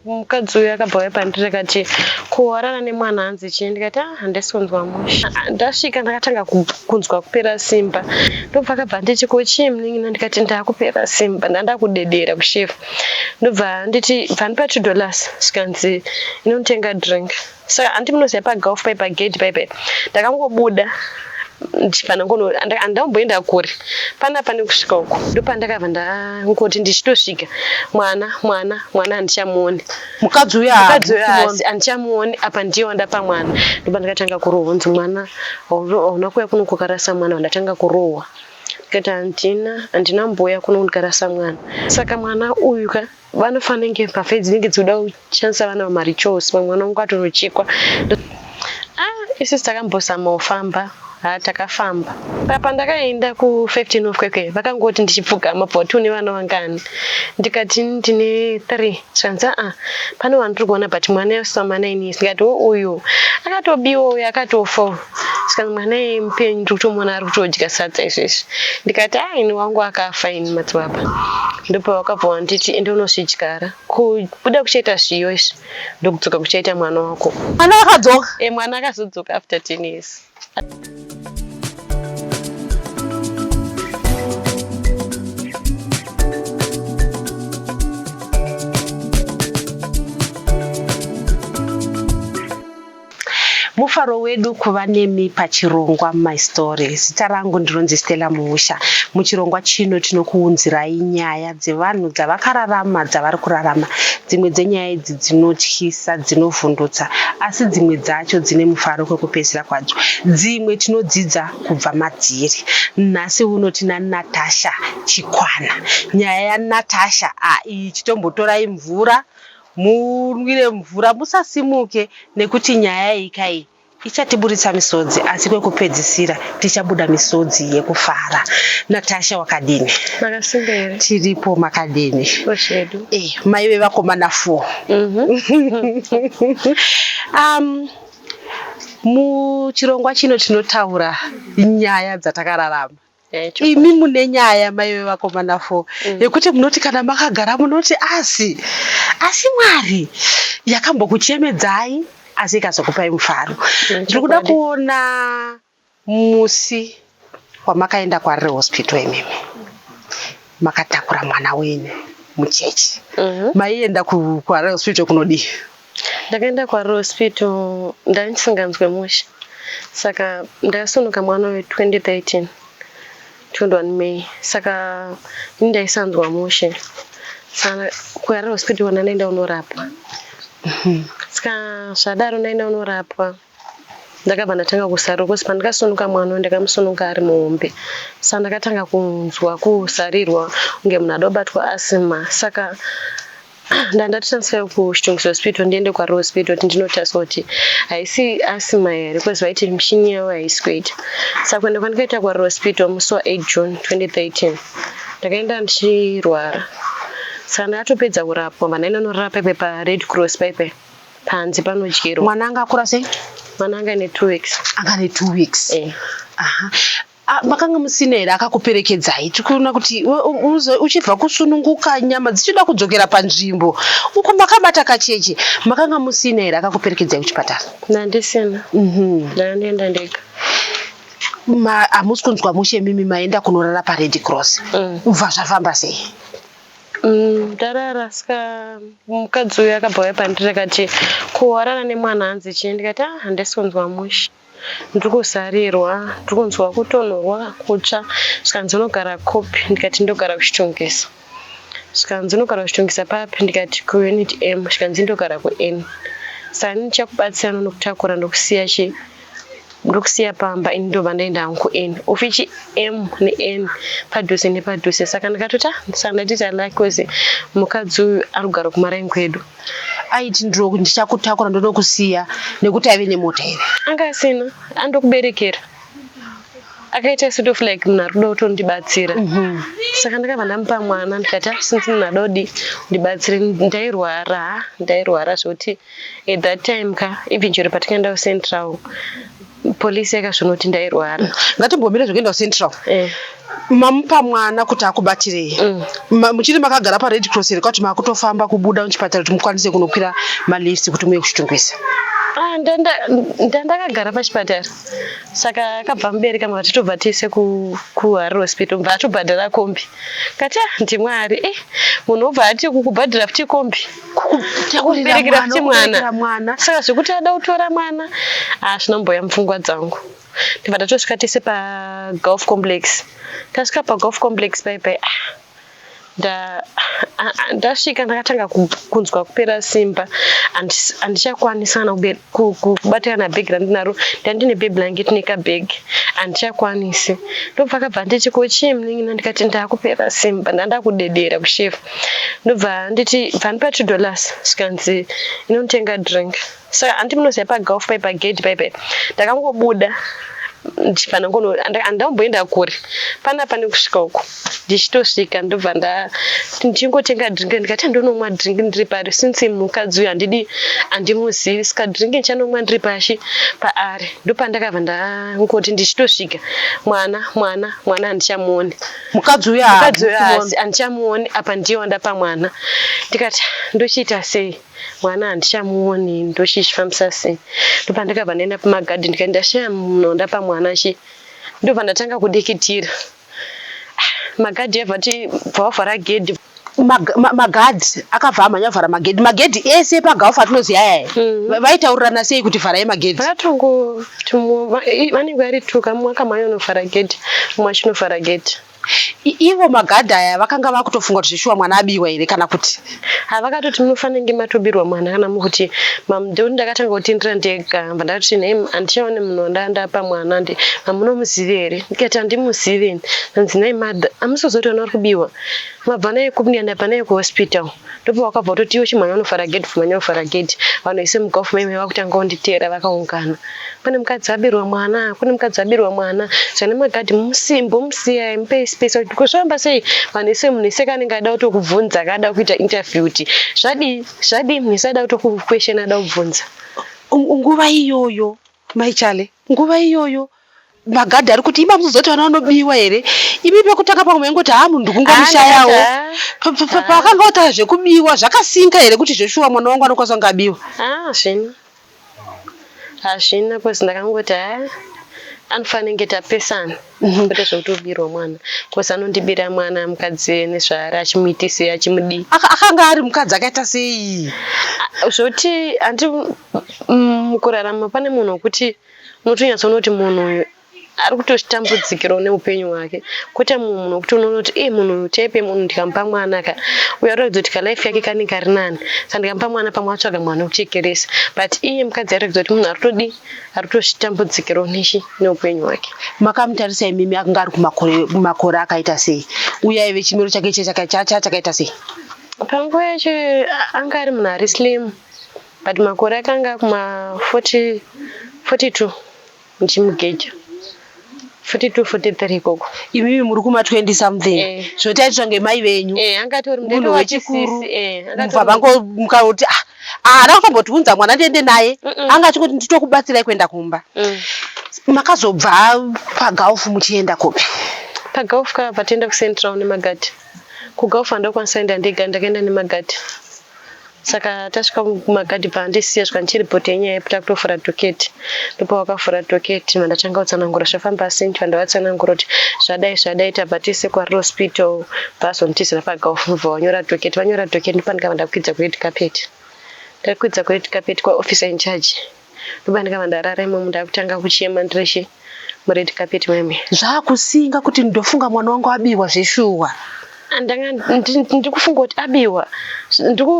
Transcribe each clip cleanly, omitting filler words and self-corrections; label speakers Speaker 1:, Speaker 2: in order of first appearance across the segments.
Speaker 1: Mukadzi uyu akabva auya pandiri akati ko warara nemwana hanzi chii ndikati ah handisi kunzwa mushe. Ndasvika ndakatanga kunzwa kupera simba ndobva akabva anditi ko chii munin'ina ndikati ndakupera simba ndandakudedera kushefu ndobva anditi bva andipa $2 zvikanzi inotenga drink saka handi munoziva pagulf pai pagate pai pai ndakangobuda ndichibva ndangono handamboenda kure pana pane kusvika uko ndopandakabva ndangoti ndichitosvika mwana mwana mwana handichamuoni
Speaker 2: mukadzi uya
Speaker 1: mukadzi uya haasi handichamuoni apa ndiye wandapa mwana ndopandakatanga kurohwa kunzi mwana hauna kuuya kuno kukarasa mwana ndatanga kurohwa ndikati handina handina mboya kuno ndikarasa mwana saka mwana uyu ka Vanofanira kunge mbavha dzinenge dzikuda kushandisa vana vamarichos pamwe mwana wangu atonochekwa. Ah isusu takambozama kufamba haa takafamba. Pandakaenda ku 15 of kwekwe vakangoti ndichipfugama bva vati une vana vangani ndikati ndine 3 zvikanzi aa pane wandiri kuona but mwana usama 9 years ndikati wo uyu akatobiwa uyu akatofa uyu zvikanzi mwana iye mupenyu ndiri kutomuona ari kutodya sadza izvezvi ndikati a ini wangu akafa ini madzibaba ndopavakabva wanditi ende unozvidyara kubuda kuchaita zviyo izvi ndokudzoka kuchaita mwana wako
Speaker 2: mwana akadzoka
Speaker 1: e mwana akazodzoka after 10 years
Speaker 2: Mufaro wedu kuva nemi pachirongwa My Story. Zita rangu ndinonzi Stella Muusha. Muchirongwa chino tinokuunzirai nyaya dzevanhu dzavakararama, dzavari kurarama. Dzimwe dzenyaya idzi dzinotyisa, dzinovhundutsa, asi dzimwe dzacho dzine mufaro kwekupedzisira kwadzo. Dzimwe tinodzidza kubva madziri. Nhasi uno tina Natasha Chikwana. Nyaya yaNatasha, ah, iyi chitombotorai mvura Munwire mvura musasimuke nekuti nyaya iyi ka iyi ichatiburitsa misodzi asi kwekupedzisira tichabuda misodzi yekufara. Natasha wakadini?
Speaker 1: Makasimba here?
Speaker 2: Tiripo makadini?
Speaker 1: Oshedu.
Speaker 2: Eh, mai vevakomana 4. Muchirongwa chino tinotaura nyaya dzatakararama. Imi mune nyaya mai vevakomana fo yekuti munoti kana makagara munoti asi asi Mwari yakambokuchemedzai asi ikazokupai mufaro. Ndiri kuda kuona musi wamakaenda kuHarare Hospital imimi makatakura mwana wenyu mucheche. Maienda kuHarare Hospital kunodii?
Speaker 1: Ndakaenda kuHarare Hospital ndandisinganzwe mushe saka ndakasunuka mwana uyu 2013 21 May saka ini ndaisanzwa mushe saka kuHarare Hospital kwana ndaenda kunorapwa saka zvadaro ndaenda kunorapwa ndakabva ndatanga kusarirwa because pandakasunuka mwana uyu ndakamusunuka ari muhombe saka ndakatanga kunzwa kusarirwa kunge munhu ada kubatwa asthma saka Ndandatransfer kuChitungwiza hospital ndiende kuHarare hospital kuti ndinotariswa kuti haisi asthma here because vaiti mishini yavo haisi kuita. Saka kuenda kwandakaita kuHarare hospital musi wa 8 June 2013 ndakaenda ndichirwara. Saka ndakatopedza kurapwa bva ndaenda norara paipe paRed Cross paipe panze panodyirwa.
Speaker 2: Mwana anga akura sei?
Speaker 1: Mwana anga ane 2 weeks.
Speaker 2: Anga ane 2 weeks.
Speaker 1: Eh.
Speaker 2: Aha. Ah, makanga musina here akakuperekedzai? Tiri kuona kuti uchibva kusununguka nyama dzichida kudzokera panzvimbo uko makabata kacheche, makanga musina here akakuperekedzai kuchipatara?
Speaker 1: Ndandisina. Ndandienda ndega.
Speaker 2: Hamusi kunzwa mushe mimi maenda kunorara paRed Cross. Ubva zvafamba sei?
Speaker 1: Ndarara saka mukadzi uyu akabva auya pandiri akati ko warara nemwana hanzi chii ndikati ah handisi kunzwa mushe. Ndiri kuzarirwa, ndiri kunzwa kutonhorwa, kutsva. Zvikanzi unogara kupi? Ndikati ndogara kuChitungwiza. Zvikanzi unogara kuChitungwiza papi? Ndikati kuUnit M. Zvikanzi ndogara kuN. Saka ini ndichakubatsira nokutakura ndokusiya chi ndokusiya pamba ini ndobva ndaenda hangu kuN. Ufichi M neN padhuze nepadhuze. Saka ndikatoti ah saka ndatoita lucky coz mukadzi uyu anogara kumaraini kwedu.
Speaker 2: Aiti ndichakutakura ndonokusiya nekuti aive nemota here?
Speaker 1: Anga asina, andokuberekera. Akaita sort of like munhu ari kuda kutondibatsira. Saka ndakabva ndamupa mwana ndikati ah since munhu ada kudi ndibatsire ndairwara, ndairwara zvekuti at that time ka even chero patikaenda kuCentral Polisi yakazvinoti ndairwara.
Speaker 2: Ngatimbomira zvekuenda kuCentral.
Speaker 1: Eh.
Speaker 2: Mamupa mwana kuti akubatirei. Muchiri makagara paRed Cross here kwati makutofamba kubuda muchipatara kuti mukwanise kunokwira malifts kuti muye kuChitungwiza?
Speaker 1: Ah, ndandakagara pachipatara, saka akabva mubereka, mava titobva tese kuHarare Hospital, bva atobhadhara kombi. Kati ah, ndimwari, eh, munhu obva ati kukubhadhara futi kombi, kuberekera futi mwana. Saka zvekuti ada kutora mwana hazvinomboya mupfungwa dzangu. Ndibva ndatosvika tese paGolf Complex. Tasvika paGolf Complex paipai, ah, ndasvika ndakatanga kunzwa kupera simba, handichakwanisa kana kubatira nabhegi randinaro. Ndandine baby blanket nekabhegi, handichakwanisi. Ndobva akabva nditi, "Ko chii, munin'ina?" Ndikati, "Ndakupera simba, ndanda kudedera kushefa." Ndobva nditi, bva ndipa $2, zvikanzi, "Inotenga drink." Saka handi munoziva paGolf pai pagedhi paipai, ndakangobuda ndichibva ndangono, handamboenda kure panapa nekusvika uko. Ndichitosvika ndobva ndichingotenga drink. Ndikati handonomwa drink ndiri pari, since mukadzi uyu handidi, handimuzivi, saka drink ndichanomwa ndiri pashi paari. Ndopandakabva ndangoti ndichitosvika, mwana, mwana, mwana handichamuoni.
Speaker 2: Mukadzi uyu?
Speaker 1: Mukadzi uyu handichamuoni. Apa ndiye wandapa mwana. Ndikati, ndochiita sei? Mwana handichamuoni, ndochichifambisa sei? Ndopandakabva ndaenda pamagadhi, ndikati ndashaya munhu wandapa mwana chi. Ndobva ndatanga kudikitira. Magadhi abva ti bva wavhara gedhi.
Speaker 2: Magadhi akabva amhanya kuvhara magedhi, magedhi ese paGolf atinoziva ayaya? Vaitaurirana sei kuti vharai magedhi?
Speaker 1: Vakatongoti vanenge vari tuka, mumwe akamhanya unovhara gedhi, mumwe achinovhara gedhi.
Speaker 2: Ivo magadhi aya vakanga vakutofunga kuti zveshuwa mwana abiwa here kana kuti?
Speaker 1: Havakatoti munofanenge matobirwa mwana kana mukuti ndekuti ndakatanga kutindira ndega. Bva ndati, "Nhai, handichaone munhu wandandapa mwana, ndi hamunomuzivi here?" Ndikati, "Handimuzivi." Hanzi, "Nhai mother, hamusi kuziva kuti vana vari kubiwa? Mabva naye kupi?" Ndabva naye kuhospital. Ndopa wakabva kutoti, "Iwe chimhanya unovhara gedhi, mhanya unovhara gedhi." Vanhu vese muGolf maime vakutanga kunditeera, vakaungana, "Pane mukadzi abirwa mwana, kune mukadzi abirwa mwana." Zvane magadhi, "Mumbomusiyai, mupei space." Kuzvifamba sei? Vanhu vese, munhu wese anenge ada kutokubvunza, akada kuita interview kuti zvadii, zvadii. Munhu wese ada kutokuquestion, ada kubvunza.
Speaker 2: Nguva iyoyo, Maichale, nguva iyoyo magadhi ari kuti, "Ima muzozoti vana vanobiwa here?" Imi pekutanga pamwe maingoti, "Ha, munhu ndikungomushayawo." Pakanga wataura zvekubiwa, zvakasinga here kuti zveshuwa mwana wangu anokwanisa kunge abiwa?
Speaker 1: Hazvina, hazvina, cause ndakangoti, ha, anofanira kunge tapesana, kwete zvekutobirwa mwana, cause anondibira mwana mukadzi nezvaari achimuitisei, achimudii.
Speaker 2: Akanga ari mukadzi akaita sei?
Speaker 1: Zvoti handi mukurarama pane munhu wekuti unotonyatsoona kuti munhu uyu ari kutochitambudzikirawo neupenyu hwake, kwete mumwe munhu wekuti unoona kuti iye munhu uyu type yemunhu ndikamupa mwana ka, uyo aratidza kuti kalife yake kanenge kari nani, saka ndikamupa mwana pamwe atsvaga mwana wekuchekeresa. But iye mukadzi aratidza kuti munhu aritodii, ari kutozvitambudzikirawo nechi neupenyu hwake.
Speaker 2: Makamutarisa imimi, akanga ari kumakore akaita sei, uye aive chimiro chake chakaita sei?
Speaker 1: Panguva yacho anga ari munhu ari slim, but makore akanga kuma 40, 42 ndichimugeja, 42, 43 ikoko.
Speaker 2: Imimi muri kuma 20 something?
Speaker 1: Eh.
Speaker 2: Zvotaitwa ngemai venyu?
Speaker 1: Eh, angatori
Speaker 2: munhu wechikuru. Mubva vangomuka kuti, ah, haana kutombotiunza mwana ndiende naye. Anga achingoti, "Nditokubatsirai kuenda kumba." Makazobva paGolf muchienda kupi?
Speaker 1: PaGolf kabva toenda kuCentral nemagadhi. KuGolf handakwanisa kuenda ndega, ndakaenda nemagadhi. Saka tasvika kumagadhi, paandisiya svika ndichiripota yenyaya yekuti akutofura docket. Ndopawakafura docket, mandatanga kutsanangura zvafamba sei. Ndibva ndavatsanangura kuti zvadai, zvadai, tabva tese kuHarare Hospital, bvazonditizira paGolf, mubva wanyora docket. Vanyora docket, ndopandikabva ndakwidza kured carpet. Ndakwidza kured carpet kwaofficer in charge, ndopandikabva ndarara imomo, ndakutanga kuchema ndirishe mured carpet meme.
Speaker 2: Zvakusinga kuti ndofunga mwana wangu abiwa zveshuwa?
Speaker 1: Ndanga ndikufunga kuti abiwa.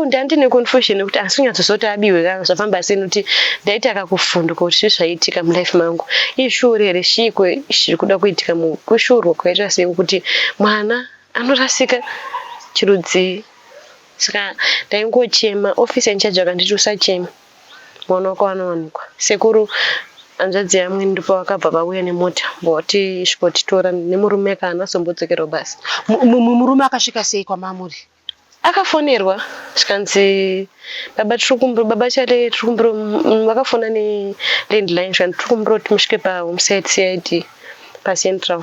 Speaker 1: Ndandine confusion yekuti asi kunyatsoziva kuti abiwe kana zvafamba sei, nekuti ndaita kakuvhunduka kuti zvii zvaitika mulife mangu, ishure here, chiiko zviri kuda kuitika, kushurwa kwakaita sei kuti mwana anorasika chirudzii. Saka ndaingochema. Officer in charge akanditi, "Usachema, mwana wako anowanikwa." Sekuru, hanzvadzi yamweni, ndipo vakabva vauya nemota, voti svikotitora nemurume. Kana azombodzokerawo basa.
Speaker 2: Murume akasvika sei kwamamuri?
Speaker 1: Akafonerwa zvikanzi baba tiri kumbiro baba Chale tiri kumbiro vakafona nelandline zvikanzi tiri kumbiro kuti musvike pahomeside CID pacentral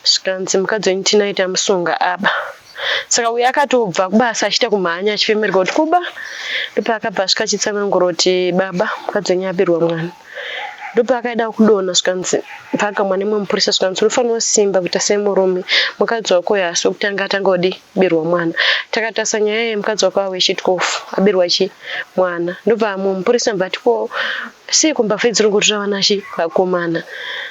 Speaker 1: zvikanzi mukadzi wenyu tinaye tamusunga aba saka uyu akatobva kubasa achiita kumhanya achifemerwa kuti kuba ndopaakabva asvika achitsanangura kuti baba mukadzi wenyu abirwa mwana Ndopaakaida kudonha zvikanzi paakamwa nemumwe mupurisa zvikanzi unofanira kusimba kuita semurume mukadzi wako uyo haasi wekutanga atanga kudi birwa mwana. Takatarisa nyaya iyi mukadzi wako ave 12 abirwa chi mwana. Ndobva mumwe mupurisa mbva ati ko seiko mbavha idzi dziri kungotora vana chi vakomana.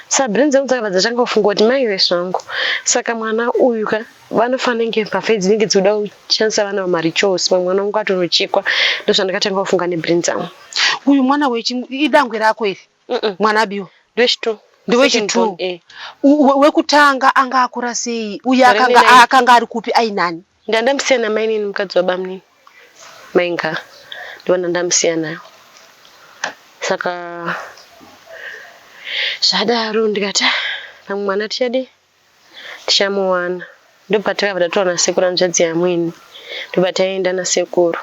Speaker 1: Saka brain dzangu dzakabva dzatanga kufunga kuti maiwe zvangu saka mwana uyu ka vanofanira kunge mbavha idzi dzinenge dzikuda kushandisa vana vamarichos pamwe mwana wangu atonochekwa ndozvandakatanga kufunga nebrain dzangu.
Speaker 2: Uyu mwana wechi idangwe rako iri mwana abiwa
Speaker 1: ndewechitu
Speaker 2: ndewechitu eh. Wekutanga anga akura sei uye akanga akanga ari kupi ainani?
Speaker 1: Ndandamusiya namainini mukadzi wabamnini mainga ndivo ndandamusiya nayo saka zvadaro ndikati ah, pamwe mwana tichadii tichamuwana ndopatakabva tataura nasekuru hanzvadzi yamwene ndobva taenda nasekuru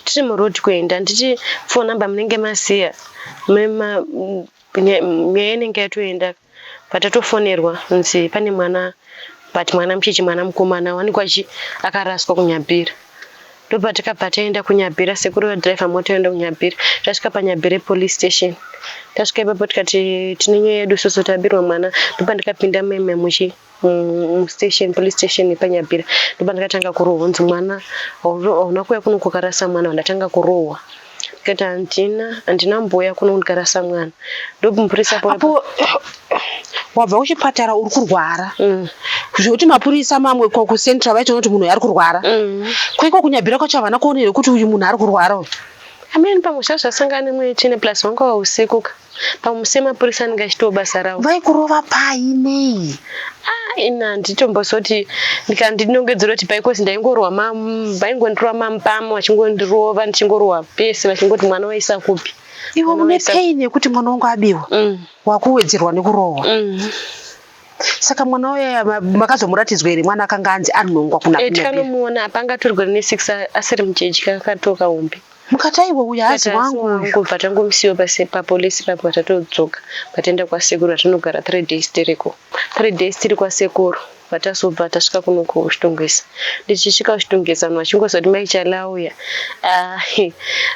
Speaker 1: tiri muroad kuenda handiti phone number munenge masiya nyaya inenge yatoenda patatofonerwa kunzi pane mwana but mwana mucheche mwana mukomana wanikwa chi akaraswa kunyabhira Ndopatakabva taenda kuNyabhira sekuru vadriver mota yoenda kuNyabhira. Tasvika paNyabhire police station. Tasvika ipapo tikati tine nyaya yedu isusu tabirwa mwana. Ndopandakapinda meme muchi mustation police station yepaNyabhira. Ndopandakatanga kurohwa kunzi mwana hauna kuuya kuno kwakarasa mwana ndatanga kurohwa. Ndikati handina handina mbuya kuno ndikarasa mwana. Ndomupurisa
Speaker 2: apo wabva kuchipatara uri kurwara mm. Zvekuti mapurisa mamwe ko kucentral vaitoona kuti munhu uyu ari kurwara mm. Koiko kunyabhira kwacho havana kuona here kuti uyu munhu ari kurwara uyu?
Speaker 1: Ameni pamwe zva zvasangana nemweya tsvina plus wanga wausiku ka pamwe semapurisa anenge achitiwo basa rawo.
Speaker 2: Vaikurova pai nei?
Speaker 1: Ah, ini handitombozoti ndikandinongedzera kuti pai kozi ndaingorohwa vaingondirova mampama vachingondirova ndichingorohwa pese vachingoti mwana waisa kupi.
Speaker 2: Iwe une pain yekuti mwana wangu abiwa mm. Wakuwedzerwa nekurohwa mm. Saka mwana uya makazomuratidzwa here mwana akanga anzi anhongwa kuna
Speaker 1: eh, tikanomuona apa anga atori gore nesix asiri muchechi kakatoka hombe
Speaker 2: mukati aiwe uyu haazi wangu uyu
Speaker 1: kubva tangomusiwa papolisi papo patatodzoka pataenda kwasekuru atinogara 3 days tiriko 3 days tiri kwasekuru patazobva tasvika kuno kuchitungwiza ndichisvika kuchitungwiza vanhu vachingozoti mai Chale auya ah,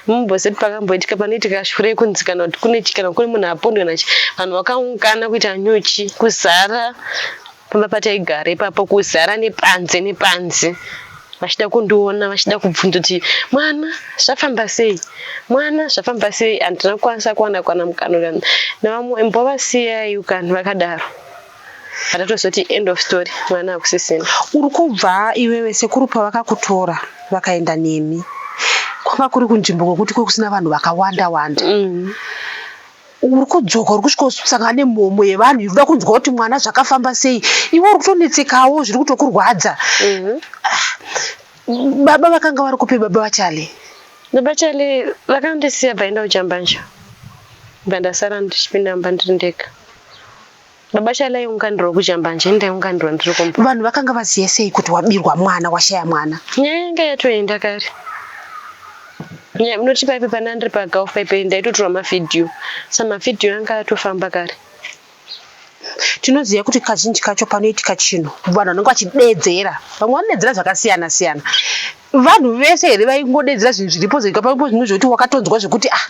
Speaker 1: mumbozoti pakamboitika panoitika shure kunzi kana kuti kune kana kune munhu apondwa nachi vanhu vakaungana kuita nyuchi kuzara pamba pataigara ipapo kuzara nepanze nepanze vachida kundiona vachida kubvunza kuti mwana zvafamba sei mwana zvafamba sei handina kukwanisa kuwana kwana mukana nevamwe mbovasiyai ukani vakadaro Patatozoti end of story mwana hakusisina.
Speaker 2: Uri kubva iwewe sekuru pavakakutora vakaenda nemi kwanga kuri kunzvimbo kwekuti kwekusina vanhu vakawanda wanda mm. Uri kudzoka uri kusvikosangana nemhomho yevanhu iri kuda kunzwa kuti mwana zvakafamba sei iwe uri kutonetsekawo zviri kutokurwadza mm -hmm. Baba vakanga vari kupi baba vaCharlie?
Speaker 1: Baba Charlie vakandisiya vaenda kuJambanja bva ndasara ndichipinda mumba ndiri ndega. Baba Charlie aiunganirwa kuJambanja ini ndaiunganirwa ndiri kumba.
Speaker 2: Vanhu vakanga vaziva sei kuti wabirwa mwana washaya mwana?
Speaker 1: Nyaya yanga yatoenda kare. Nyaya unoti paipe pana ndiri pagulf paipe ndaitotorwa mavhidhiyo. Sa mavhidhiyo anga atofamba kare.
Speaker 2: Tinoziva kuti kazhinji kacho panoitika chinhu vanhu vanenge vachideedzera vamwe vanodeedzera zvakasiyana siyana vanhu vese here vaingodeedzera zvinhu zviripo zvega pamwe zvimwe zvekuti wakatonzwa zvekuti ah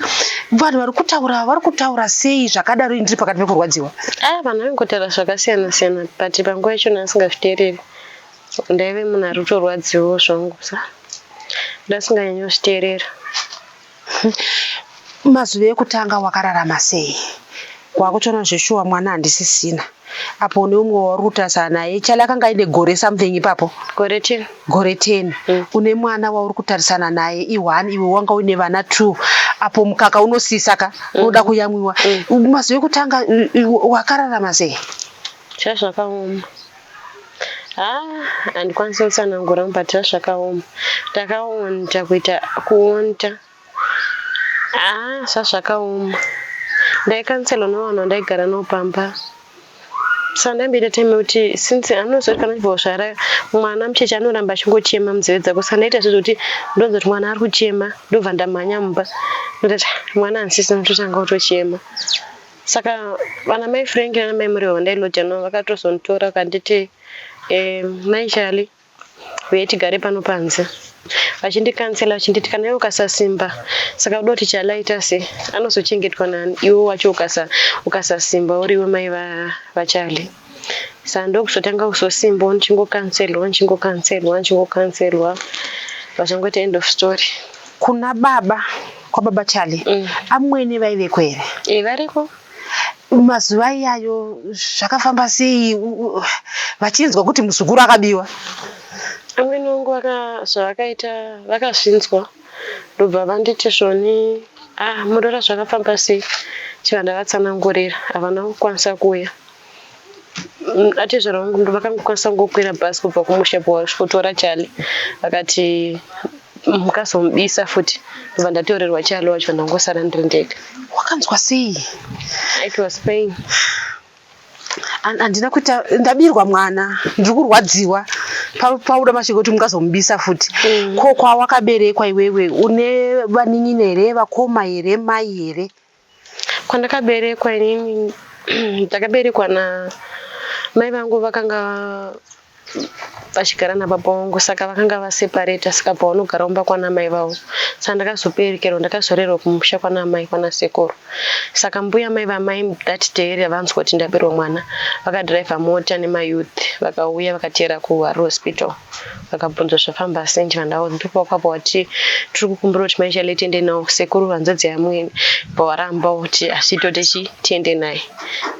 Speaker 2: vanhu vari kutaura vari kutaura sei zvakadaro ini ndiri pakati pekurwadziwa.
Speaker 1: Ah vanhu vaingotaura zvakasiyana siyana but panguva yacho ndasingazviteereri ndaive munhu ari kutorwadziwawo zvangu sa ndasinganyanyozviteerera.
Speaker 2: Mazuva ekutanga wakararama sei? Wakutoona zveshuwa mwana handisisina. Apo une umwe wauri kutarisana naye. Chale akanga aine gore something ipapo.
Speaker 1: Gore 10.
Speaker 2: Gore 10. Mm. Une mwana wauri kutarisana naye i1 iwe wanga uine vana 2. Apo mukaka unosisa ka unoda mm. kuyamwiwa. Mm. Mazuva ekutanga wakararama sei?
Speaker 1: Chazvakaoma. Haa handikwanisi kutsanangura but zvazvakaoma. Ndakaonda kuita kuonda. Haa zvazvakaoma. Ndaikanselwa nevanhu vandaigara navo pamba. Saka ndaimboita time yekuti since anoziva kuti kana achibva kuzvara mwana mucheche anoramba achingochema munzeve dzako. Saka ndaita zvezvekuti ndonzwa kuti mwana ari kuchema ndobva ndamhanya mumba ndotati ah, mwana handisisina ndototanga kutochema. Saka vana mai Frank nana mai Murehwa vandailoja navo vakatozonditora vakanditi eh, mai Charlie Huyai tigare pano panze. Vachindikansela vachinditi kana iwe ukasasimba saka uda kuti Charlie aita sei? Anozochengetwa nani iwe wacho ukasa ukasasimba uri iwe mai vaCharlie. Saka ndokuzotanga kuzosimbawo ndichingokanselwa ndichingokanselwa ndichingokanselwa vazongoita end of story.
Speaker 2: Kuna baba kwababa Charlie amwene vaiveko here?
Speaker 1: Eh variko.
Speaker 2: Mazuva iyayo zvakafamba sei vachinzwa kuti muzukuru akabiwa?
Speaker 1: Amwene vangu zvavakaita vakazvinzwa ndobva vanditi zvoni ah muroora zvakafamba sei chibva ndavatsanangurira havana kukwanisa kuuya atezvara vangu vakangokwanisa kungokwira bhazi kubva kumusha kutora Charlie vakati mukazomubisa futi ndobva ndatorerwa Charlie wacho ndangosara ndiri ndega.
Speaker 2: Wakanzwa sei?
Speaker 1: It was pain.
Speaker 2: Handina kuita ndabirwa mwana ndiri kurwadziwa pauda mashoko kuti mukazomubisa futi ko kwawakaberekwa iwewe une vanin'ina here vakoma here mai here?
Speaker 1: Kwandakaberekwa inini ndakaberekwa na mai vangu vakanga vachigara nababa vangu saka vakanga vaseparata saka pavanogara kumba kwana mai vavo saka ndakazoberekerwa ndakazorerwa kumusha kwana mai kwana sekuru saka mbuya mai vamai that day vanzwa kuti ndaberwa mwana vakadhiraivha mota nemayouth vakauya vakateera kuHarare hospital vakabvunzwa zvafamba sei ndibva ndaudza ndopavakabva vati tiri kukumbira kuti mai Charlie tiende nawo sekuru hanzvadzi yamwene bva kuti asi tote chi tiende naye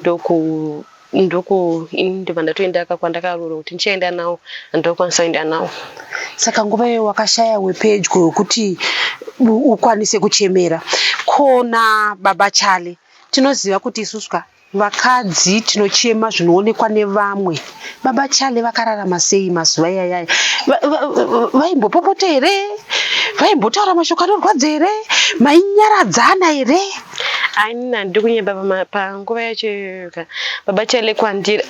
Speaker 1: ndoku ndoku ini ndobva ndatoenda kwandakaroorwa kuti ndichaenda nawo handokwanisa kuenda nawo.
Speaker 2: Saka nguva iyoyo wakashaya wepedyo wekuti ukwanise kuchemera. Ko nababa Charlie tinoziva kuti isusu ka vakadzi tinochema zvinoonekwa nevamwe. Baba Charlie vakararama sei mazuva iyayaya? Vaimbopopota here? Vaimbotaura mashoko anorwadza here? Mainyaradzana here?
Speaker 1: Ini handidi kunyeba panguva yacho iyoyo ka baba Charlie kwandiri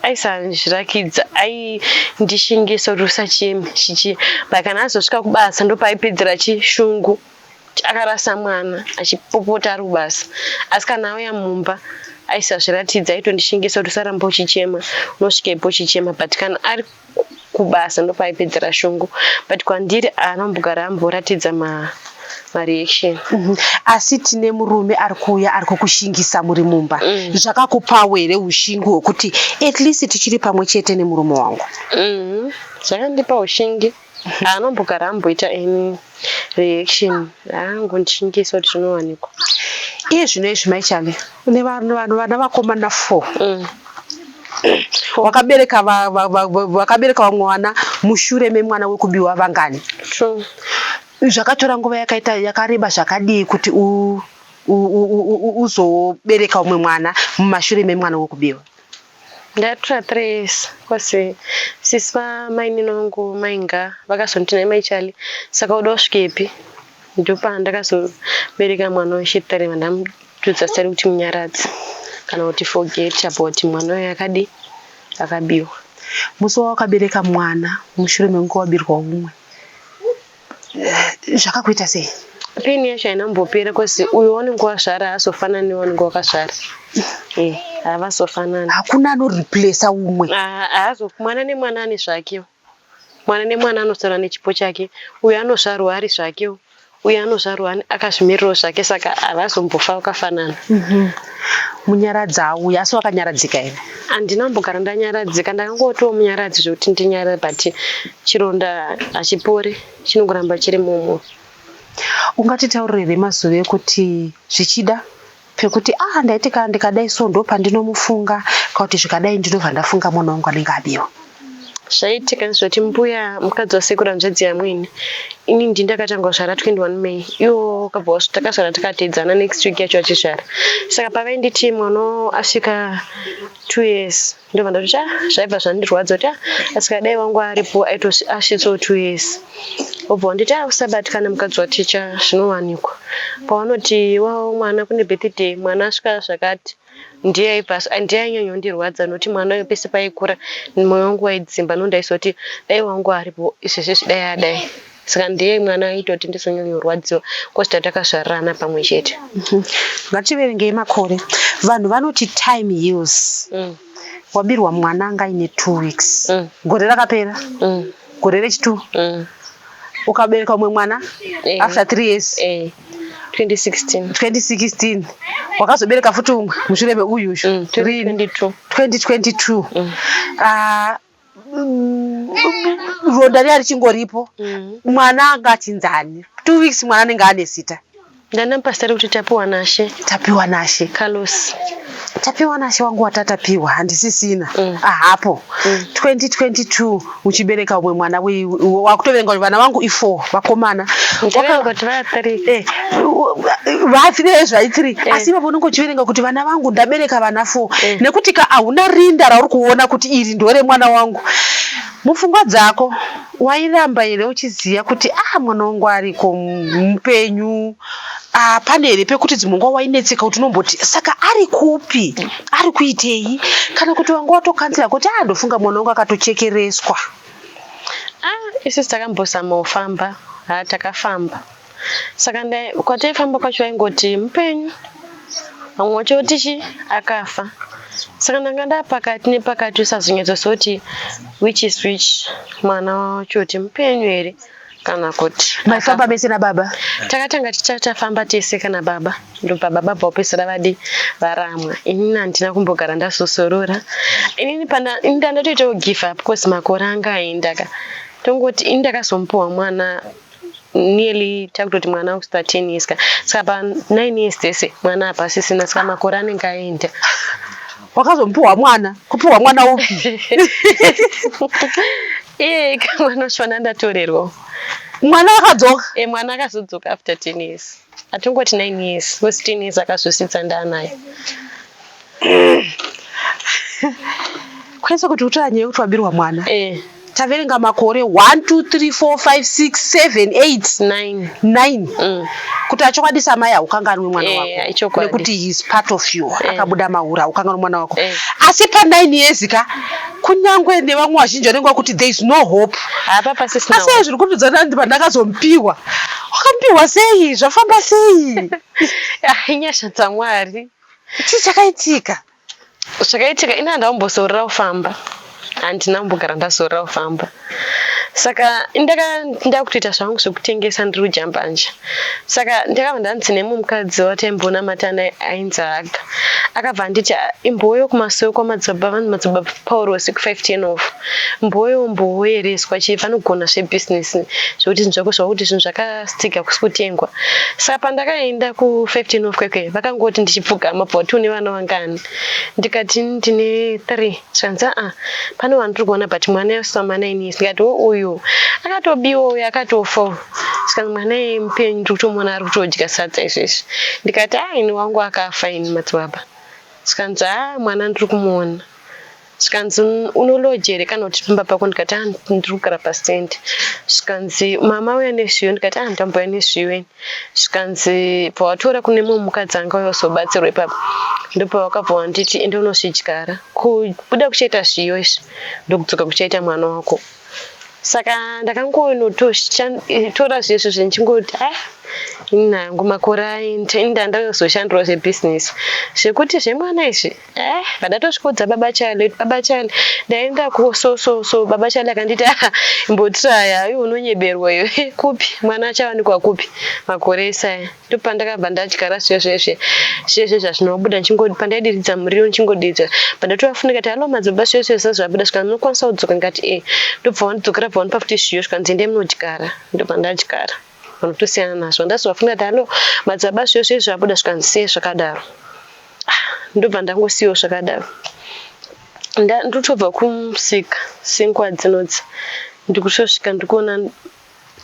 Speaker 1: aisazvirakidza aindishingisa kuti usacheme chichi but kana azosvika kubasa ndopaaipedzera chishungu akarasa mwana achipopota ari kubasa asi kana auya mumba aisazviratidza aitondishingisa kuti usaramba uchichema unosvikepo uchichema but kana ari kubasa ndopaaipedzera shungu but kwandiri haana kumbogara amboratidza mareaction.
Speaker 2: Asi tine murume ari kuuya ari kukushingisa muri mumba. Zvakakupawo here ushingi hwekuti at least tichiri pamwe chete nemurume wangu?
Speaker 1: Zvakandipa ushingi. Haana kumbogara amboita any reaction haangondishingisa kuti zvinowanikwa.
Speaker 2: Iye zvino izvi mai Charlie une vana vakomana 4. Wakabereka vakabereka vamwe vana mushure memwana wekubiwa vangani?
Speaker 1: True.
Speaker 2: Zvakatora nguva yakaita yakareba zvakadii kuti uzobereka umwe mwana mumashure memwana wekubiwa?
Speaker 1: Ndatora 3 years cause sisi vamainini vangu mainga vakazonditi nhai mai Charlie saka uda kusvikepi ndopandakazobereka mwana wechithree vandamududza zita rekuti Munyaradzi kana kuti forget about mwana uyu akadi akabiwa.
Speaker 2: Musi wawakabereka mwana mushure mekunge wabirwa umwe zvakakuita sei?
Speaker 1: Pain yacho haina kumbopera cause uyo waunenge wazvara haazofanani newaunenge wakazvara. Eh, havazofanani.
Speaker 2: Hakuna anoreplacer umwe.
Speaker 1: Haazo mwana nemwana ane zvake. Mwana nemwana anosara nechipo chake. Uyo anozvarwa ari zvake. Uyo anozvarwa akazvimirirawo zvake saka havazombofa vakafanana.
Speaker 2: Munyaradzi auya asi wakanyaradzika here?
Speaker 1: Handina kumbogara ndanyaradzika ndakangotiwo munyaradzi zvekuti ndinyarare but chironda hachipori chinongoramba chiri mumo.
Speaker 2: Ungatitaurire here mazuva ekuti zvichida pekuti ah ndaiti kana ndikadai so ndopandinomufunga kana kuti zvikadai ndinobva ndafunga mwana wangu anenge abiwa?
Speaker 1: Zvaiitika ndezvekuti mbuya mukadzi wasekuru hanzvadzi yamwene ini ndini ndakatanga kuzvara 21 May ivo vakabva takazvara takateedzana next week yacho vachizvara saka pavainditi mwana asvika 2 years. Ndobva ndati, ah, zvaibva zvandirwadza kuti, ah, asi dai wangu aripo asvitsawo 2 years. Obva wanditi, ah, usabatikana, mukadzi waticha, zvinowanikwa. Pavanoti wawo mwana kune birthday, mwana asvika zvakati, ndiye aibva ndiye ainyanyondirwadza, nokuti mwana uyu pese paikura mwoyo wangu waidzimba, nondaizoti dai wangu aripo izvezvi dai adai. Saka ndiye mwana aitoti ndizonyanyorwadziwa, cause tatakazvarana pamwe chete.
Speaker 2: Ngativerengei makore. Vanhu vanoti time heals. Wabirwa mwana anga aine 2 weeks. Gore rakapera. Gore rechi2. Ukabereka umwe mwana after 3 years.
Speaker 1: 2016.
Speaker 2: 2016. Wakazobereka futi umwe mushure meuyuyu. Rini?
Speaker 1: 2022.
Speaker 2: 2022. Ah, ronda riya richingoripo. Mwana anga achinzani? 2 weeks, mwana anenge ane zita?
Speaker 1: Ndandamupa kuti Tapiwa Nashe.
Speaker 2: Tapiwa Nashe.
Speaker 1: Carlos.
Speaker 2: Tapiwa Nashe wangu watatapiwa handisisina. Ahapo 2022 uchibereka umwe mwana, wakutoverenga kuti vana vangu i4 vakomana.
Speaker 1: Ndaverenga kuti vaya 3.
Speaker 2: Va3 zvai3, asi ipapo unenge uchiverenga kuti vana vangu ndabereka vana 4, nekuti ka hauna rinda rauri kuona kuti iri ndoremwana wangu. Mupfungwa dzako wairamba here uchiziva kuti, ah, mwana wangu ariko mupenyu? Ah, pane here pekuti dzimwe nguva wainetseka kuti unomboti, saka ari kupi, ari kuitei, kana kuti wanga watokanzira kuti, ah, ndofunga mwana wangu akatochekereswa?
Speaker 1: Ah, isusu takambozama kufamba. Ha, takafamba, saka kwataifamba kwacho vaingoti mupenyu, vamwe vacho tichi akafa. Saka ndanga ndapakati nepakati, usazonyatsoziva kuti which is which, mwana wacho kuti mupenyu here kana kuti
Speaker 2: Maifamba mese nababa?
Speaker 1: Takatanga tafamba tese kana baba, ndobva baba bva kupedzisira vadi varamwa. Inini handina kumbogara ndazosorora inini pana ini ndandatoitawo give up, cause makore anga aenda ka. Tongoti ini ndakazomupiwa mwana nearly, takutoti mwana kusvika 10 years ka. Saka pa 9 years dzese mwana hapasisina, saka makore anenge aenda.
Speaker 2: Wakazomupiwa mwana, kupiwa mwana upi?
Speaker 1: Iye mwana wacho ndatorerwa.
Speaker 2: Mwana akadzoka?
Speaker 1: E, mwana akazodzoka after 10 years. Atongoti 9 years, because 10 years akazositsa ndaanayo.
Speaker 2: Kwanisa kuti utora nyaya yekuti wabirwa mwana. Taverenga makore 1, 2, 3, 4, 5, 6, 7, 8,
Speaker 1: 9.
Speaker 2: 9. Kuti achokwadi samai haukanganwi mwana wako.
Speaker 1: Ichokwadi.
Speaker 2: Nekuti he is part of you. Akabuda mauri, haukanganwi mwana wako. Asi pa9 years ka, kunyangwe nevamwe vazhinji vanenge vakuti there is no hope.
Speaker 1: Hapa pasisina.
Speaker 2: Asi zviri kutidzana ndi pandakazomupiwa. Wakamupiwa sei? Zvafamba sei?
Speaker 1: Inyasha dzaMwari.
Speaker 2: Chii chakaitika?
Speaker 1: Zvakaitika, ini handambozorora kufamba, handina kumbogara ndazorora kufamba. Saka ndaka ndakutoita zvangu zvekutengesa, ndiri kujambanja. Saka ndakabva ndanzi nemumwe mukadzi wataimbonamata naye ainzi Haga, akabva anditi, "Ah, imboyo kumasowe kwamadzibaba vanzi Madzibaba Paurosi ku510 off, mboyo mboyereswa chii, vanogona zvebhizinesi, zvekuti zvinhu zvako zvakuti zvinhu zvakastika kusi kutengwa." Saka pandakaenda ku510 off kwekwe, vakangoti ndichipfugama, bva wati, "Une vana vangani?" Ndikati, "Ndine 3." Zvanzi, "Aa, pane wandiri kuona, but mwana yasvika ma9 years." Ndikati, "Wo, uyu akatobiwa, uyu akatofa." Saka mwana iye mupenyu, ndiri kutomuona ari kutodya sadza izvezvi. Ndikati, "A, ini wangu akafa ini, madzibaba." Zvikanzi, "A, mwana ndiri kumuona." Zvikanzi, "Unoloja here kana kuti pamba pako?" Ndikati, "A, ndiri kugara pastendi." Zvikanzi, "Mama uya nezviyo?" Ndikati, "A, ndambouya nezviyo ini." Zvikanzi, "Bva watora kune mumwe mukadzi anga uya uzobatsirwa ipapo." Ndopavakabva wanditi, "Ende unozvidyara, kubuda kuchaita zviyo izvi, ndokudzoka kuchaita mwana wako." Saka ndakangonotora zvezvo zvendichingoti, a, nangu makore aenda, ini ndandazoshandirawo zvebhizinesi, zvekuti zvemwana izvi, eh, vandatosvikodza baba Chale, "Baba Chale, ndaenda so so so." Baba Chale akanditi, "Ah, imbotiraya iwe, unonyeberwa iwe, kupi mwana achawanikwa kupi makore ese aya?" Ndopandakabva ndadyara zvezvezve zvezve zvazvinobuda, pandaidiridza muriwo ndichingodidza, pandatovafunika ti, "Hello, madzibaba, zvezve zvabuda." Zvikanzi, "Munokwanisa kudzoka?" Ngati, "E." Ndobva wandidzokera, bva wandipa futi zviyo, zvikanzi, "Endai munodyara." Ndobva ndadyara, vanotosiyana nazvo. Ndazovafunika ti, "Hello, madzibaba, zvezve zvabuda." Zvikanzi, "Sei zvakadaro?" Ah, ndobva ndangosiyiwo zvakadaro. Ndotobva kumusika singwa dzinodzi, ndikutosvika ndikuona.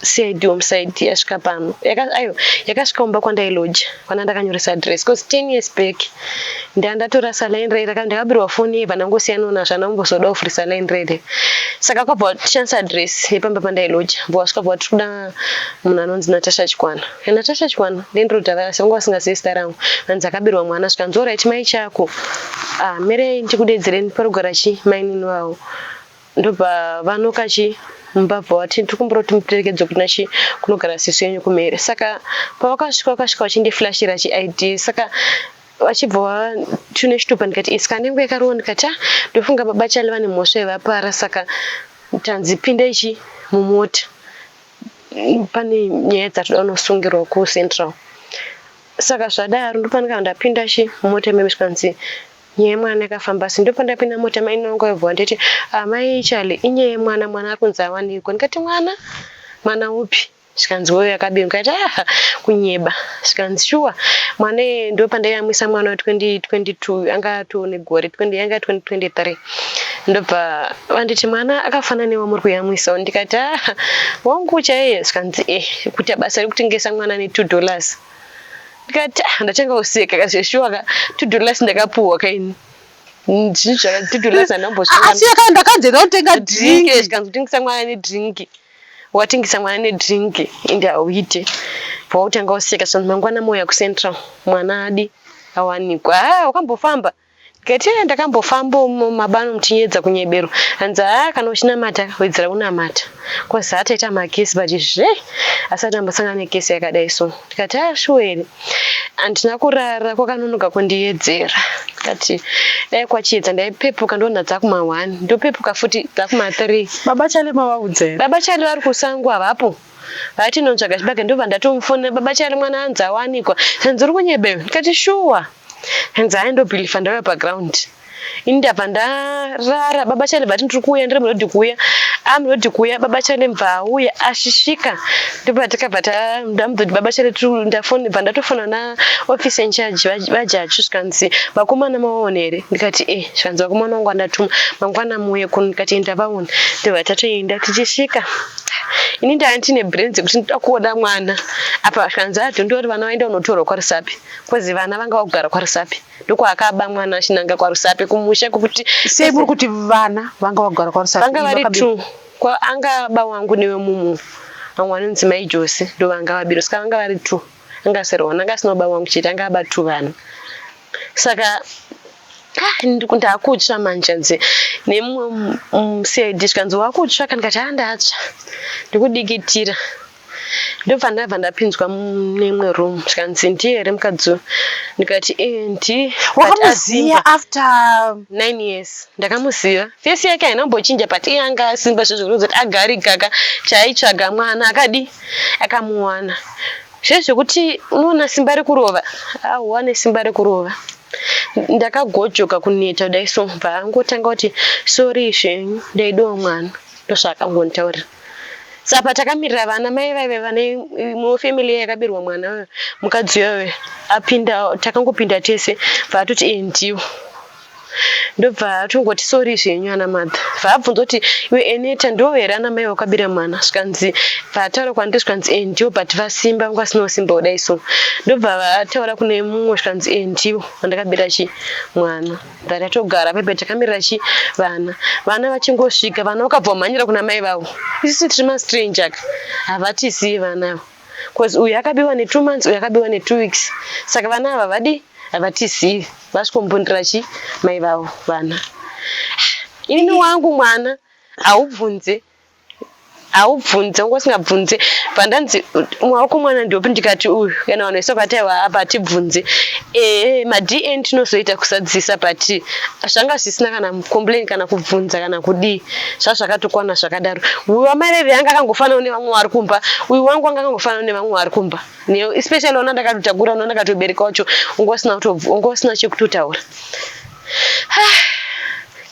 Speaker 1: CID homicide yasvika pano. Aiwa, yakasvika kumba kwandailoja, kwana ndakanyoresa address. Because 10 years back ndandatorasa line rate, ndakabirwa foni yebva ndangosiyana nazvo, handambozoda kuvhurisa line rate. Saka kwabva tishandisa address yepamba pandailoja, bva wasvika bva tiri kuda munhu anonzi Natasha Chikwana. Natasha Chikwana, landlord vanga vasingazivi zita rangu. Vanzi akabirwa mwana, zvikanzi alright mai chako. Ah, mirei ndikudedzereni parugara chi mainini vavo. Ndobva vanoka chi mumba, bva vati tikumbira kuti muperekedze kuna chi kunogara sisi yenyu kumhere. Saka pavakasvika, vakasvika vachindiflashira chi ID. Saka vachibva tine chitupa, ndikati saka nenguva yakarowa, ndikati ah, ndofunga baba Chale vane mhosva yevapara. Saka tanzi pindai chi mumota, pane nyaya dzatoda kunosungirwa kuCentral. Saka zvadaro ndopanika ndapinda chi mumota meme, zvikanzi nyaya yemwana yakafamba sei. Ndopandapinda mota, mai vangu vaibva vanditi, "Amai Chale, inyaya yemwana, mwana ari kunzi awanikwa." Ndikati, "Mwana? Mwana upi?" Zvikanzi weyo yakabirwa. Ndikati, "Ah, kunyeba." Zvikanzi shuwa mwana iye. Ndopandaiyamwisa mwana wa 2022, anga atone gore 20, yanga 2023. Ndobva vanditi mwana akafanana newamuri kuyamwisawo. Ndikati, "Ah, wangu chaiye." Zvikanzi kuita basa rekutengesa mwana ne$2. Ndikati, "Ah," ndatanga kuseka kazveshuwa ka $2 ndakapuhwa kaini zvinhu zvaka $2 handambozvikanganwa.
Speaker 2: Asi ndakanzi kutenga
Speaker 1: drink.
Speaker 2: Drink.
Speaker 1: Zvikanzi kutengesa mwana nedrink, watengesa mwana nedrink, ende hauite. Pautanga useka, zvikanzi mangwana mouya kuCentral, mwana adi awanikwa. Ah, wakambofamba? Ndikati, "Eh, ndakambofamba mabano muchinyedza kunyebero." Hanzi, "Haa, kana uchinamata wedzera kunamata, cause hataita makesi, but zve asati ambosangana nekesi yakadai so." Ndikati, "Ah, shuwa here?" Handina kurara, kwakanonoka kundiedzera. Ndikati dai kwachiedza ndaipepuka, ndoona dzakuma1, ndopepuka futi dzakuma3.
Speaker 2: Baba Chale mavaudza here?
Speaker 1: Baba Chale vari kusango, havapo. Vati notsvaga chibage. Ndobva ndatomufonera, "Baba Chale, mwana anzi awanikwa." Hanzi, "Uri kunyebeyo?" Ndikati, "Shuwa." Hanzi, "Hai, ndobeliever, ndauya paground." Ini ndabva ndarara. Baba Chale vati, "Ndiri kuuya, ndiri muroad kuuya, amuroad kuuya." Baba Chale mbva auya, achisvika ndobva takabva ndamubva kuti, "Baba Chale, ndafoni." Bva ndatofona naofficer in charge, vajachu. Zvikanzi, "Vakomana mavaona here?" Ndikati, "E." Zvikanzi, "Vakomana vangu andatuma, mangwana muuye kuno." Ndikati, "Ndavaona." Ndobva tatoenda. Tichisvika, ini ndanga ndine brains yekuti ndoda kuona mwana apa. Zvikanzi, "Adhondori, vana vaenda kunotorwa kwaRusape," cause vana vanga vakugara kwaRusape, ndokwaakaba mwana achinanga kwaRusape kumusha kwekuti
Speaker 2: Sei muri kuti vana vanga vagara kwaRusape?
Speaker 1: Vanga vari two. Angaba wangu newemumu vamwe vanonzi mai Jose, ndo vanga vabirwa. Saka vanga vari two, anga asiri one, anga asina baba wangu chete, anga aba two vana. Saka ah, ndakutsva manje. Nze nemumwe CID, zvikanzi, "Wakutsva?" Ndikati, "Ha, ndatsva, ndikudikitira." Ndobva ndabva ndapinzwa mune room. Zvikanzi, "Ndiye here mukadzi uyu?" Ndikati, "E, ndiye."
Speaker 2: Wakamuziva after
Speaker 1: 9 years ndakamuziva. Face yake haina kumbochinja, but iye anga asimba zvezvo kuti agarikaka chaaitsvaga mwana akadi akamuwana. Zvezvekuti unoona simba rekurova, auwane simba rekurova. Ndakagojoka kuneta kudai so, bva angotanga kuti, "Sorry zvenyu, ndaidiwa mwana." Ndozvaakangonditaurira. Saka takamirira vana mai vaive vane imwewo family yakabirwa mwana uyo, mukadzi uyoyo apinda, takangopinda tese. Bva atoti, "E, ndiwo." Ndobva atongoti, "Sorry zvenyu ana mother." Bva abvunza kuti, "Iwe Eneta, ndiwo here ana mai vakabira mwana?" Zvikanzi, bva ataura kwandiri, zvikanzi, "E, ndiwo, but vasimba, vanga vasina kusimba kudai so." Ndobva vataura kune mumwe, zvikanzi, "E, ndiwo vandakabira chi mwana." Bva tatogara pepe takamirira chi vana. Vana vachingosvika, vana vakabva vamhanyira kuna mai vavo. Isusu tiri mastranger ka, havatisiyi vana ava, cause uyu akabiwa ne2 months, uyu akabiwa ne2 weeks. Saka vana ava vadi havatizivi, vasvikombundira chi mai vavo vana. Inini wangu mwana haubvunze, haubvunze, unga usingabvunze. Bva ndanzi, "Wako mwana ndopi?" Ndikati, "Uyu." Kana vanhu vese vakati, "Aiwa, apa hatibvunze." Ehe, maDN tinozoita kusadzisa, but zvanga zvisina kana complain kana kubvunza kana kudii, zvazvakatokwana zvakadaro. Uyu wamai veve anga akangofanana nevamwe vari kumba, uyu wangu anga akangofanana nevamwe vari kumba, especially ona ndakatotakura, ona ndakatobereka wacho, unga usina chekutotaura.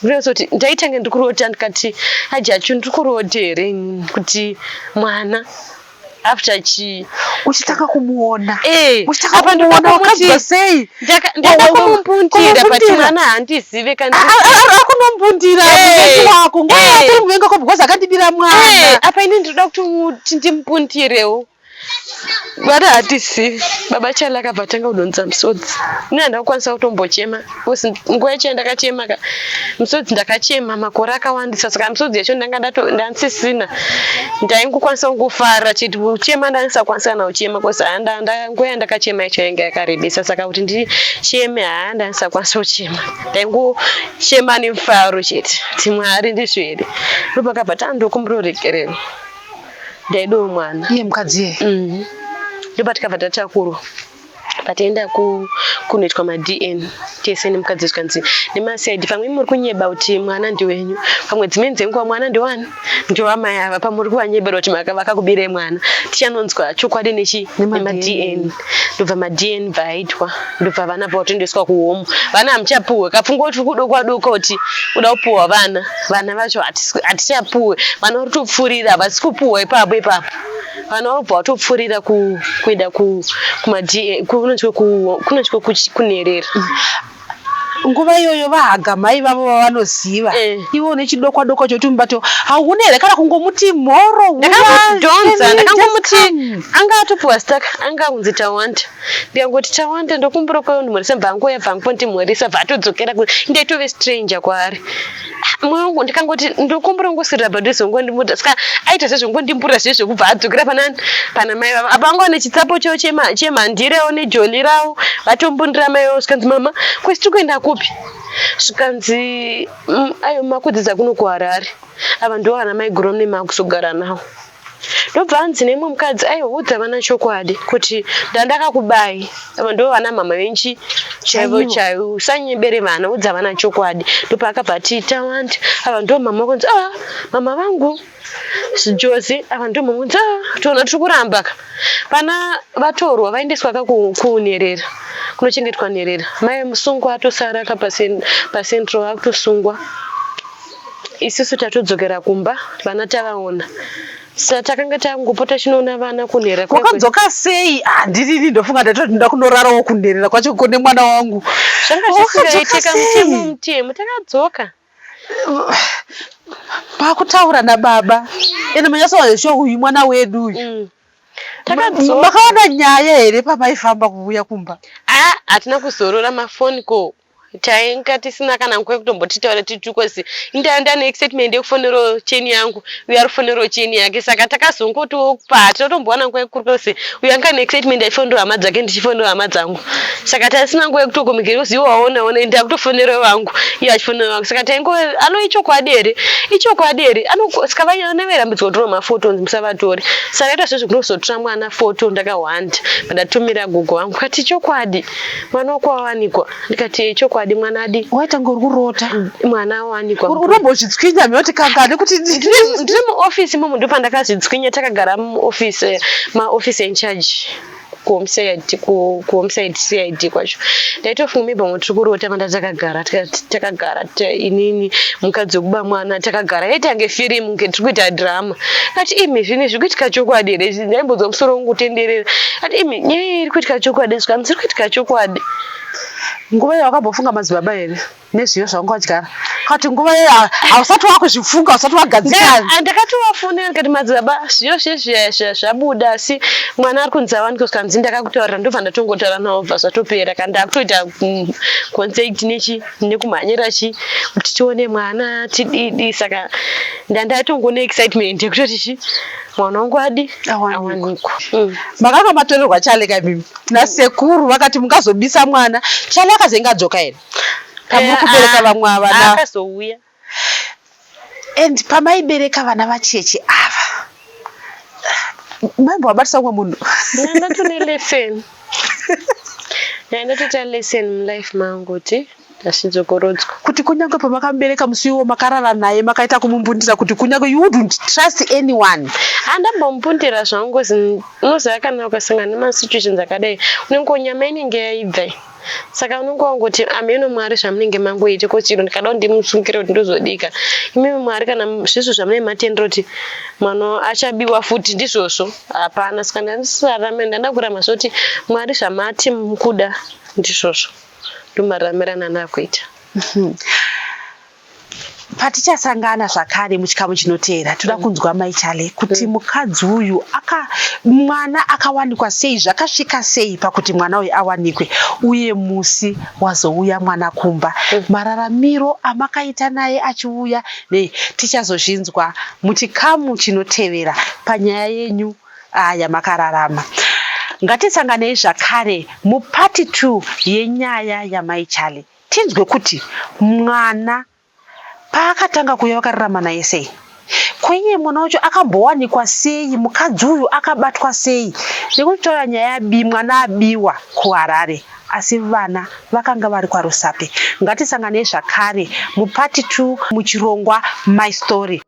Speaker 1: Ndinozoti ndaitange ndikurota, ndikati, "Ajachu, ndiri kurota here kuti mwana After chii?
Speaker 2: Uchitanga kumuona.
Speaker 1: Eh,
Speaker 2: Uchitanga
Speaker 1: apa
Speaker 2: kumuona
Speaker 1: ndoda kumuti
Speaker 2: wakanzwa sei?
Speaker 1: Ndada kumumbundira but
Speaker 2: Kumumbundira.
Speaker 1: mwana handizive kandi
Speaker 2: Akunombundira
Speaker 1: Eh,
Speaker 2: muvengi wako. Nguva
Speaker 1: eh.
Speaker 2: yatori muvengi wako because akandibira
Speaker 1: Eh,
Speaker 2: mwana.
Speaker 1: apa ini ndinoda kuti ndimubundirewo. Mwana handizivi. Baba Charlie akabva atanga kudonza musodzi. Ini handina kukwanisa kutombochema because nguva yacho yandakachema ka musodzi ndakachema makore akawandisa saka misodzi yacho ndanga ndandisisina. Ndaingokwanisa kungofara chete kuchema ndandisakwanisa kana kuchema because nguva yandakachema yacho yainge yakarebesa saka kuti ndicheme haa ndandisakwanisa kuchema. Ndaingochema nemufaro chete kuti Mwari ndizvo here. Ndopakabva tandokumbira ruregerero. Ndaidawo mwana.
Speaker 2: Iye mukadzi iye.
Speaker 1: Ndopatikabva tatakurwa pataenda kunoitwa maDN tese nemukadzi zvikanzi nemaCID pamwe muri kunyeba kuti mwana ndiwenyu, pamwe dzimweni dzenguva mwana ndewani ndewamai ava, pamwe muri kuvanyebera kuti vakakubirai mwana. Tichanonzwa chokwadi nechi nemaDN. Ndobva maDN bva aitwa, ndobva vana bva vatoendeswa kuhome. Vana hamuchapuwe kapfungwa kuti kudokwa dokwa kuti uda kupuwa vana, vana vacho hatichapuwe, vana vari kutopfurira havasi kupuwa ipapo ipapo. Vana vobva vatopfurira kuenda kunonzi kunherera.
Speaker 2: Nguva iyoyo vahaga mai vavo vavanoziva. Iwe une chidokwa dokwa chokuti mubato hauna here kana kungomuti mhoro.
Speaker 1: Ndakamudhonza, ndakangomuti anga atopuwa zita anga kunzi Tawanda. Ndikangoti Tawanda ndokumbura kundimhoresa bva angoya bva angondimhoresa bva atodzokera ndaitove stranger kwaari. Moyo wangu ndikangoti ndokumbura kungoswedera padhuze ngondimuta saka aita sezvongondimbura zvezvo kubva adzokera panani pana mai vavo. Apa anga ane chitsapo chavo chemhandirewo nejoli ravo vatombundira mai vavo zvikanzi mama kwesi tiri kuenda kupi? Zvikanzi ayo makudzidza kuno kuHarare ava ndivo vana maiguru vamune makuzogara navo. Ndobva anzi nemumwe mukadzi aiwa udza vana chokwadi kuti ndandakakubai ava ndo vana mama venchi chaivo chaivo usanyebere vana udza vana chokwadi. Ndopaakabva ati Tawanda ava ndo mama kunzi ah mama vangu Jozi ava ndo mama kunzi ah toona tiri kuramba ka. Vana vatorwa vaendeswa ka kunherera kunochengetwa nherera. Mai musungwa atosara ka pacentral akutosungwa. Isusu tatodzokera kumba vana tavaona. Saka takanga tangopota chinoona vana kunherera kuya
Speaker 2: Wakadzoka sei? Handirini ndofunga ndatoti ndoda kunorarawo kunherera kwacho kune mwana wangu.
Speaker 1: Zvanga
Speaker 2: Wakadzoka
Speaker 1: zvisingaitika
Speaker 2: sei?
Speaker 1: mutemo mutemo takadzoka.
Speaker 2: Pakutaura nababa. Ende manyatsoona sure uyu mwana wedu uyu.
Speaker 1: Takadzoka.
Speaker 2: Makaona nyaya here pamaifamba kuuya kumba?
Speaker 1: Ah, hatina kuzorora mafoni ko. Tainga tisina kana nguva yekutomboti taura titukozi. Ndaenda neexcitement yekufonerawo cheni yangu, uyo ari kufonerawo cheni yake. Saka takazongotopa hatina kutombowana nguva yekukurukura kuti uyo anga ane excitement achifonerawo hama dzake ndichifonerawo hama dzangu. Saka tasina nguva yekutokomikira kuti iwe waona ona ndakutofonerawo vangu iye achifonerawo vangu. Saka taingo ano ichokwadi here? Ichokwadi here? Ano saka vana vairambidzwa kutora mafoto musavatore. Saka ita zvezvo kunozotora mwana foto ndakahwanda. Ndatumira gogo vangu kati chokwadi mwana wako wawanikwa. Ndikati chokwadi mwana adi.
Speaker 2: Waita kunge uri kurota.
Speaker 1: Mwana awanikwa.
Speaker 2: Unombozvitswinya mhoti kangani kuti
Speaker 1: ndiri muoffice imomo ndipo pandakazvitswinya takagara muoffice maoffice in charge kuhomeside kuhomeside CID kwacho. Ndaitofunga maybe pamwe tiri kurota manda takagara takagara inini mukadzi wekuba mwana takagara yaita kunge firimu kunge tiri kuita drama. Kati imi zvinhu zviri kuitika chokwadi here? Ndaimbonzwa musoro wangu kutenderera. Kati imi nyaya iri kuitika chokwadi zvikanzi zviri kuitika chokwadi.
Speaker 2: Nguva iyo wakambofunga madzibaba here nezviyo zvawanga wadyara? Kati nguva iyo hausati wakuzvifunga, hausati wagadzikana.
Speaker 1: Ndakatovafonera ndikati madzibaba zviyo zvezviya zvabuda asi mwana ari kunzi awanikwe zvikanzi ndakakutaurira ndobva ndatongotaura navo bva zvatopera kana ndakutoita contact nechi nekumhanyira chi kuti tione mwana tididi saka ndandatongone excitement yekutoti chi mwana wangu adi awanikwa.
Speaker 2: Makanga matorerwa Chale kamimi nasekuru vakati mungazobisa mwana. Chale akazenge adzoka here? Pamuri kubereka vamwe ava na
Speaker 1: akazouya.
Speaker 2: And pamaibereka vana vacheche ava maimbovabatisa umwe munhu?
Speaker 1: Ndandatone lesson. Ndandatoita lesson mulife mangu kuti Hazvidzokorodzwa.
Speaker 2: Kuti kunyange pamakamubereka musi iwowo makarara naye, makaita kumumbundira, kuti kunyange you wouldn't trust anyone.
Speaker 1: Handambomumbundira zvangu, 'cause unoziva kana ukasangana nemasituations akadai, unenge nyama inenge yaibva, saka unenge wangoti, "Ameno Mwari zvamunenge mangoite ko chiro ndikada kuti ndimusungire kuti ndozodika imimi Mwari, kana zvizvo zvamunenge matendera kuti mwana achabiwa futi, ndizvozvo, hapana." Saka ndandisarame, ndanda kurama zvoti Mwari zvamati mukuda ndizvozvo, ndomararamiro andakuita.
Speaker 2: Patichasangana zvakare muchikamu chinoteera, toda kunzwa Mai Chale kuti mukadzi uyu aka mwana akawanikwa sei, zvakasvika sei pakuti mwana uyu awanikwe, uye musi wazouya mwana kumba, mararamiro amakaita naye achiuya nei. Tichazozvinzwa muchikamu chinotevera panyaya yenyu yamakararama. Ngatisanganei zvakare mupart 2 yenyaya yaMai Chale, tinzwe kuti mwana paakatanga kuuya vakararama naye sei, kweiye mwana wacho akambowanikwa sei, mukadzi uyu akabatwa sei, nekuti taura nyaya yabi mwana abiwa kuHarare asi vana vakanga vari kwaRusape. Ngatisanganei zvakare mupart 2 muchirongwa My Story.